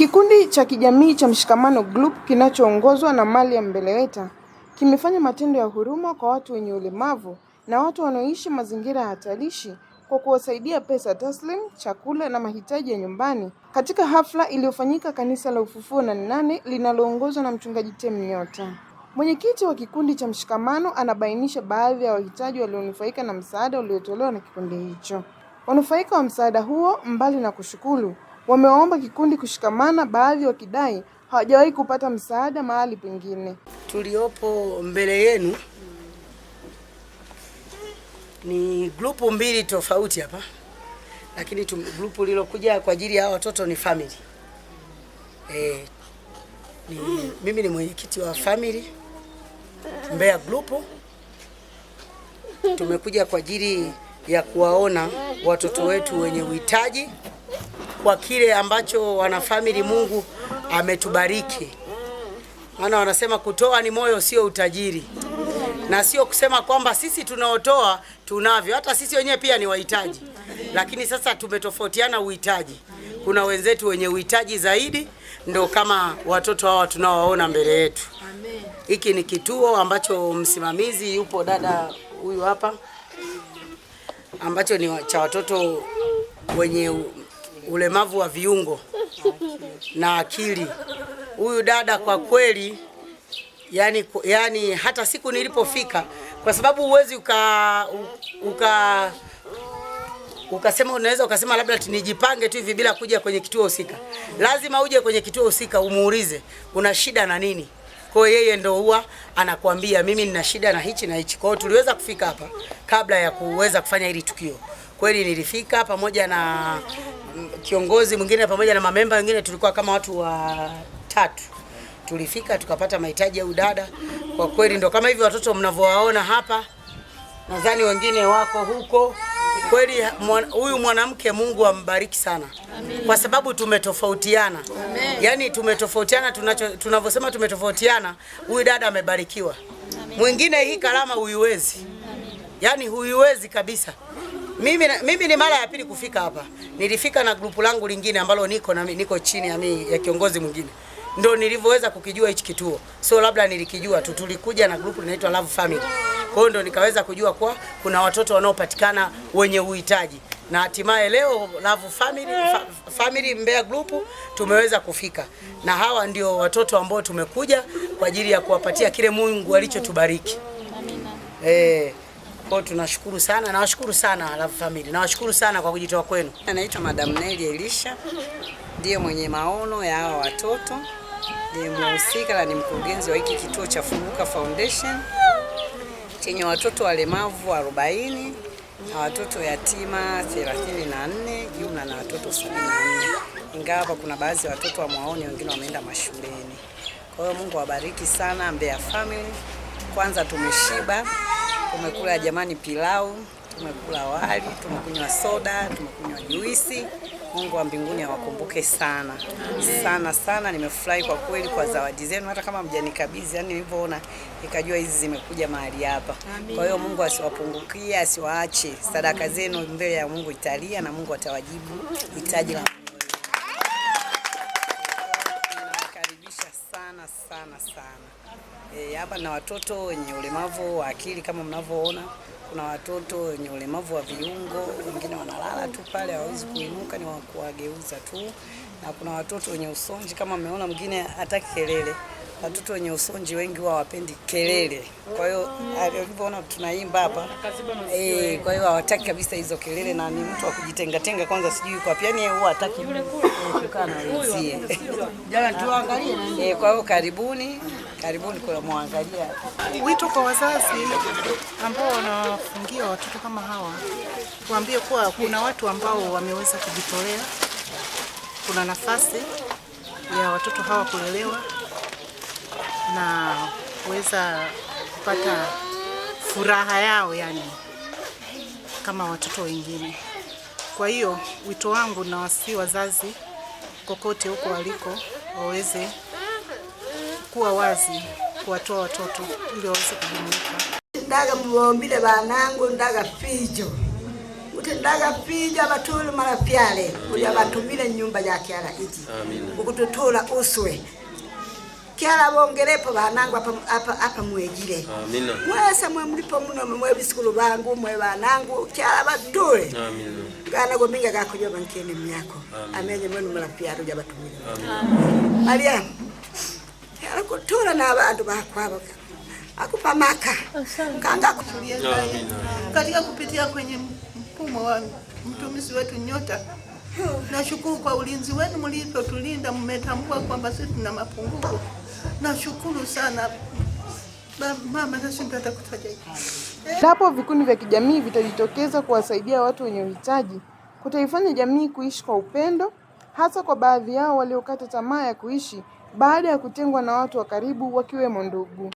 Kikundi cha kijamii cha Mshikamano Group kinachoongozwa na Mariam Mbeleweta kimefanya matendo ya huruma kwa watu wenye ulemavu na watu wanaoishi mazingira hatarishi kwa kuwasaidia pesa taslim, chakula na mahitaji ya nyumbani katika hafla iliyofanyika Kanisa la Ufufuo 88 linaloongozwa na Mchungaji Tem Nyota. Mwenyekiti wa kikundi cha Mshikamano anabainisha baadhi ya wahitaji walionufaika na msaada uliotolewa na kikundi hicho. Wanufaika wa msaada huo, mbali na kushukuru, wamewaomba kikundi kushikamana, baadhi wakidai hawajawahi kupata msaada mahali pengine. Tuliopo mbele yenu ni grupu mbili tofauti hapa, lakini grupu lilokuja kwa ajili ya watoto ni family. Mimi ni mwenyekiti wa family Mbeya group. Tumekuja kwa ajili ya kuwaona watoto wetu wenye uhitaji kwa kile ambacho wana family Mungu ametubariki. Maana wanasema kutoa ni moyo, sio utajiri, na sio kusema kwamba sisi tunaotoa tunavyo. Hata sisi wenyewe pia ni wahitaji, lakini sasa tumetofautiana uhitaji. Kuna wenzetu wenye uhitaji zaidi, ndo kama watoto hawa tunaowaona mbele yetu. Hiki ni kituo ambacho msimamizi yupo dada huyu hapa, ambacho ni cha watoto wenye ulemavu wa viungo na akili. Huyu dada kwa kweli, yani hata siku nilipofika, kwa sababu huwezi ukasema unaweza ukasema labda nijipange tu hivi bila kuja kwenye kituo husika. Lazima uje kwenye kituo husika umuulize una shida na nini. Kwa hiyo yeye ndo huwa anakuambia mimi nina shida na hichi na hichi. Kwa hiyo tuliweza kufika hapa kabla ya kuweza kufanya hili tukio. Kweli nilifika pamoja na kiongozi mwingine pamoja na mamemba wengine, tulikuwa kama watu watatu. Tulifika tukapata mahitaji ya udada. Kwa kweli ndo kama hivi watoto mnavyowaona hapa, nadhani wengine wako huko. Kweli huyu mwanamke Mungu ambariki sana. Amen. Kwa sababu tumetofautiana. Yaani tumetofautiana, tunavyosema tumetofautiana, huyu dada amebarikiwa. Mwingine hii karama huiwezi. Yaani huiwezi kabisa. Mimi ni mara ya pili kufika hapa. Nilifika na grupu langu lingine ambalo niko chini ya kiongozi mwingine. Ndio nilivyoweza kukijua hichi kituo. So labda nilikijua tu, tulikuja na grupu linaitwa Love Family. Kwa hiyo ndo nikaweza kujua kwa kuna watoto wanaopatikana wenye uhitaji. Na hatimaye leo Love Family Mbeya Group tumeweza kufika. Na hawa ndio watoto ambao tumekuja kwa ajili ya kuwapatia kile Mungu alichotubariki. Amina. Kwa tunashukuru sana, nawashukuru sana Love Family. Nawashukuru sana kwa kujitoa kwenu. Anaitwa Madam Nelly Elisha, ndiye mwenye maono ya hawa watoto, ndiye mhusika na ni mkurugenzi wa hiki kituo cha Funguka Foundation chenye watoto walemavu 40 na watoto yatima 34, jumla na watoto 74. Ingawa hapa kuna baadhi ya watoto hawaoni, wengine wameenda mashuleni. Kwa hiyo Mungu awabariki sana Mbeya Family. Kwanza tumeshiba, tumekula jamani pilau, tumekula wali, tumekunywa soda, tumekunywa juisi. Mungu wa mbinguni awakumbuke sana sana sana. Nimefurahi kwa kweli kwa zawadi zenu, hata kama mjanikabidhi, yani nilivyoona nikajua hizi zimekuja mahali hapa. Kwa hiyo Mungu asiwapungukie, asiwaache. Sadaka zenu mbele ya Mungu italia na Mungu atawajibu hitaji la moyo. Ninawakaribisha sana sana sana. Hapa na watoto wenye ulemavu wa akili kama mnavyoona. Kuna watoto wenye ulemavu wa viungo, wengine wanalala tu pale hawawezi kuinuka, ni kuwageuza tu. Na kuna watoto wenye usonji kama mmeona, mwingine hataki kelele. Watoto wenye usonji wengi huwa hawapendi kelele. Kwa hiyo alivyoona tunaimba hapa, kwa hiyo hawataki kabisa hizo kelele, na ni mtu wa kujitenga tenga kwanza, sijui kwa wapi, yani huwa hataki kukaa na wenzie. Jana tuangalie. Kwa hiyo karibuni, karibuni kwa muangalia. Wito kwa wazazi ambao wanawafungia watoto kama hawa, tuambie kuwa kuna watu ambao wameweza kujitolea, kuna nafasi ya watoto hawa kulelewa na kuweza kupata furaha yao, yani kama watoto wengine. Kwa hiyo wito wangu na wasi wazazi kokote huko waliko waweze kuwa wazi kuwatoa watoto ili waweze kujumuika. Ndaga mubombile banangu ndaga fijo. Utendaga pija batulu mara pyale uja batumile nyumba ya kyala iji ukututula uswe kyala bongerepo banangu apa mwejile. Amina. Mwesa mwe mlipo muno mwe bisikulu bangu mwe banangu kyala batule. Amina. Gana gominga gakujoba nkene myako. Amenye mwenu mara pyale uja batumile. Maria kyala kutula n'abantu bakwabo akupa maka kanga Amina. Katika kupitia kwenye mfumo wa mtumishi wetu Nyota, nashukuru kwa ulinzi wenu mlivyotulinda, mmetambua kwamba sisi tuna mapungufu. Nashukuru sana mama, nashindwa hata kutaja. Endapo vikundi vya kijamii vitajitokeza kuwasaidia watu wenye uhitaji, kutaifanya jamii kuishi kwa upendo, hasa kwa baadhi yao waliokata tamaa ya kuishi baada ya kutengwa na watu wa karibu wakiwemo ndugu.